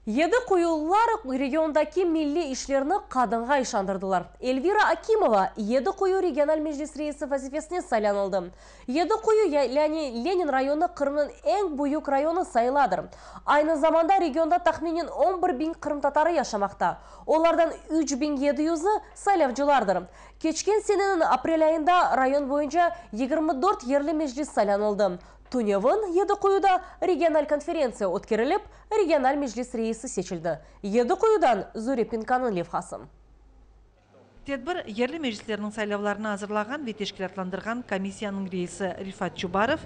Yedi quyulılar regiondaki milliy işlerni qadınğa işandırdılar. Elvira Akimova Yedi Quyu regional meclis reisi vazifesine saylanıldı. Yedi Quyu, yani Lenin rayonı Qırımnıñ eñ büyük rayonı sayıladır. Aynı zamanda regionda tahminen on bir biñ qırımtatarı yaşamaqta, olardan 3700-i saylavcılardır. Keçken seneniñ aprel ayında rayon boyunca 24 yerli meclis saylanıldı. Tünevin Yedi Quyuda regional konferentsiya ötkerilip, regional meclis reisi seçildi. Yedi Quyudan Zure Pinkanıñ levhası. Tedbir yerli meclislerniñ saylavlarını azırlağan ve teşkilâtlandırğan komissiyanıñ reisi Refat Çubarov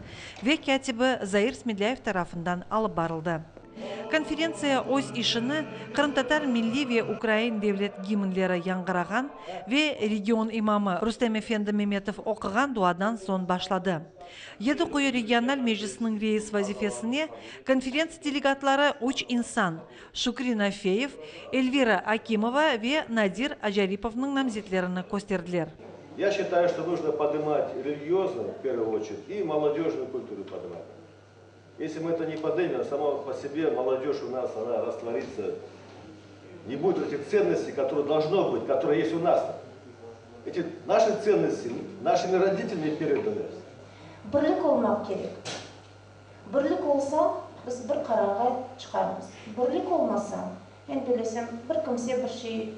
ve kâtibi Zair Smedlâyev tarafından alıp barıldı. Konferentsiya öz işini qırımtatar milliy ve ukrain devlet gimnleri yañğırağan ve region imamı Rustem efendi Memetov oquğan duadan soñ başladı. Yedi Quyu regional meclisiniñ reis vazifesine konferentsiya delegatları üç insan, Şükri Nafeyev, Elvira Akimova ve Nadir Acaripovnıñ namzetlerini kösterdiler. Я считаю, что нужно поднимать религиозную, в первую очередь, и молодежную культуру поднимать. Если мы это не поднимем, сама по себе молодежь у нас, она растворится. Не будет этих ценностей, которые должно быть, которые есть у нас. Эти наши ценности нашими родителями переданы. Birlik olmaq kerek. Birlik olsa, biz bir qararğa çıqarmız. Birlik olmasa, men bilesem, bir kimse bir şey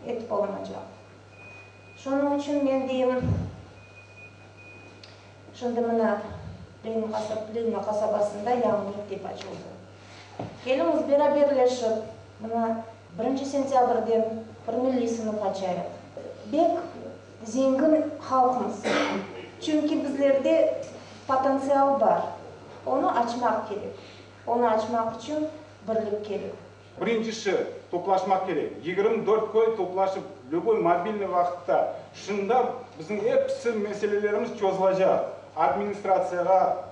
etip olamaycaq. Şunıñ içün men deyim, şimdi mına Plevna qasabasında yañı mektep açıldı. Keliñiz beraberleşip, mına birinci sentâbrden bir milliy sınıf açayıq. Bek zengin halqmız, çünki bizlerde potentsial bar, onı açmaq kerek. Onı açmaq içün birlik kerek. Birincisi, toplaşmaq kerek. 24 köy toplaşıp, lüboy mobilniy vaqıtta, şunda bizim episi meselelerimiz çözülacaq. Administratsiyağa,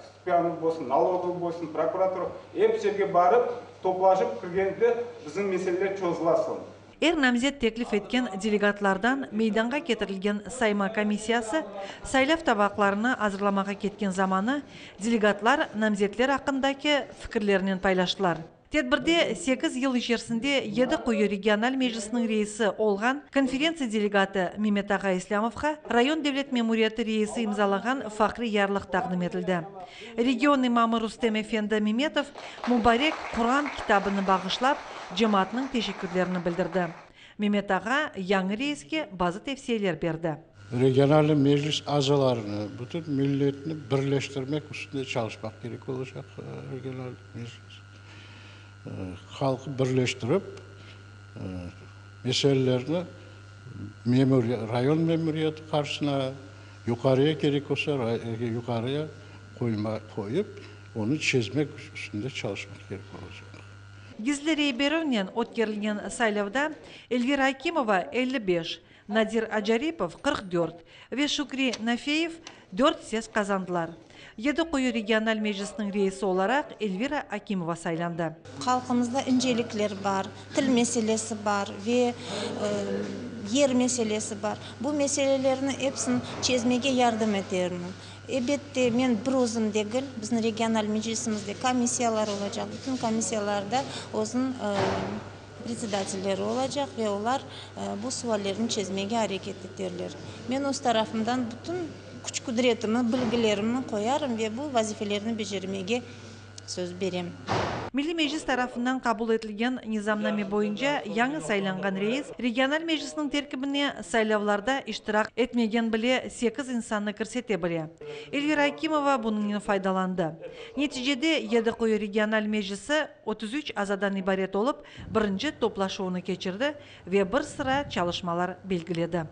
bolsun, налоговый bolsun, prokuratura, ep jerge barıp, toplaşıp kirgende bizim meseleler çözüla soñ. Er namzet teklif etken delegatlardan meydanğa ketirilgen sayma komissiyası saylav tabaqlarını azırlamağa ketken zamanı delegatlar namzetler aqqındaki fikirlerinen paylaştılar. Tedbirde sekiz yıl içerisinde Yedi Quyu regional meclisiniñ reisi olğan konferentsiya delegatı Memet ağa İslâmovqa rayon devlet memuriyeti reisi imzalağan fahriy yarlıq taqdim etildi. Region imamı Rustem efendi Memetov mubarek Quran kitabını bağışlap, cemaatnıñ teşekkürlerini bildirdi. Memet ağa yañı reiske bazı tevsiyeler berdi. Regional meclis azalarını, bütün milletni birleştirmek üstünde çalışmaq kerek olacaq regional meclis. Halqı birleştirip, meselelerni rayon memuriyeti qarşısına, yuqarıya kerek olsa, yuqarıya qoyıp, onı çezmek üstünde çalışmaq kerek olacaq. Gizli rey berüvnen ötkerilgen saylavda Elvira Akimova 55, Nadir Acaripov 44 ve Şükri Nafeyev dört ses qazandılar. Yedi Quyu regional meclisiniñ reisi olaraq Elvira Akimova saylandı. Halqımızda incelikler bar, til meselesi bar ve yer meselesi bar. Bu meselelerni episini çezmege yardım etermiz. Elbette, men bir özüm degil, bizim regional meclisimizde komissiyalar olacaq, bütün komissiyalarda özüniñ predsedatelleri olacaq ve olar bu suallerni çezmege areket eterler. Men öz tarafımdan bütün küç-qudretimi, bilgilerimni qoyarım ve bu vazifelerni becermege söz berem. Milliy Meclis tarafından qabul etilgen nizamname boyunca yañı saylanğan reis regional meclisniñ terkibine saylavlarda iştirak etmegen bile sekiz insannı kirsete bile. Elvira Akimova bunıñnen faydalandı. Neticede Yedi Quyu regional meclisi 33 azadan ibaret olıp, birinci toplaşuvını keçirdi ve bir sıra çalışmalar belgiledi.